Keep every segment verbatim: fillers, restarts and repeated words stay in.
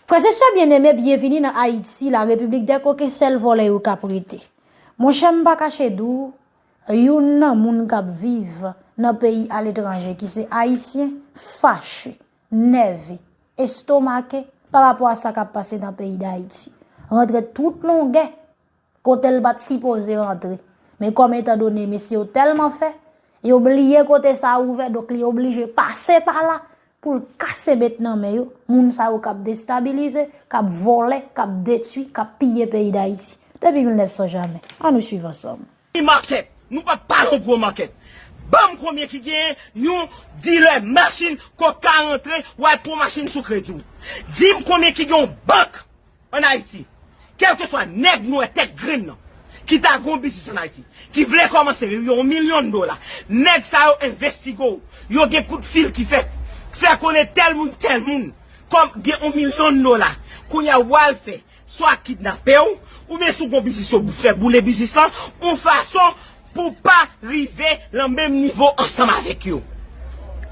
Frè e sè byeneme, byenvini nan Ayiti, la repiblik dè koken, sèl vòlè yo k ap rete. Monchè, m pa kache di w, youn nan moun k ap viv nan peyi aletranje ki se ayisyen, fache, nève, estomake pa rapò a sa k ap pase nan peyi Dayiti. Rantre tout longè kote l pa t sipoze rantre. Men kòm etandone mesye yo tèlman fè, yo bliye kote sa a ouvè, donk li oblije pase pa la pou l kase bet nan men yo, moun sa yo k ap destabilize, k ap vòlè, k ap detwi, k ap piye peyi Dayiti. Depi mil nèf san jamè. Ann nou swiv ansanm. Free market, nou p ap pale yon gwo market. Ban m konbyen ki gen yon dilè machin koka rantre, w al pran machin sou kredi w. Di m konbyen ki gen yon bank ann Ayiti, kèlkeswa nèg nwè tèt grenn nan, ki ta gen yon biznis ann Ayiti, ki vle kòmanse yon milyon dola, nèg sa yo envestige w, yo gen kout fil ki fè, fè konnen tèl moun, tèl moun, kòm gen yon milyon dola, kounye a w al fè, swa kidnape w, oubyen si w gen yon biznis yo fè boule biznis lan, yon fason pou w pa rive lan menm nivo ansanm avèk yo.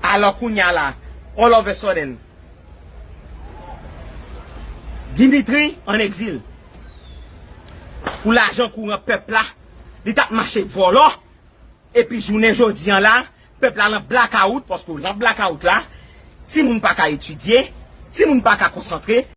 Alò kounye a la, all of a sudden, Dimitri ann egzil. Pou lajan kouran pèp la, li t ap mache vòlò. Epi jounen jodi an la, pèp la lan blakawout, paske w lan blakawout la, timoun pa ka etidye, timoun pa ka konsantre,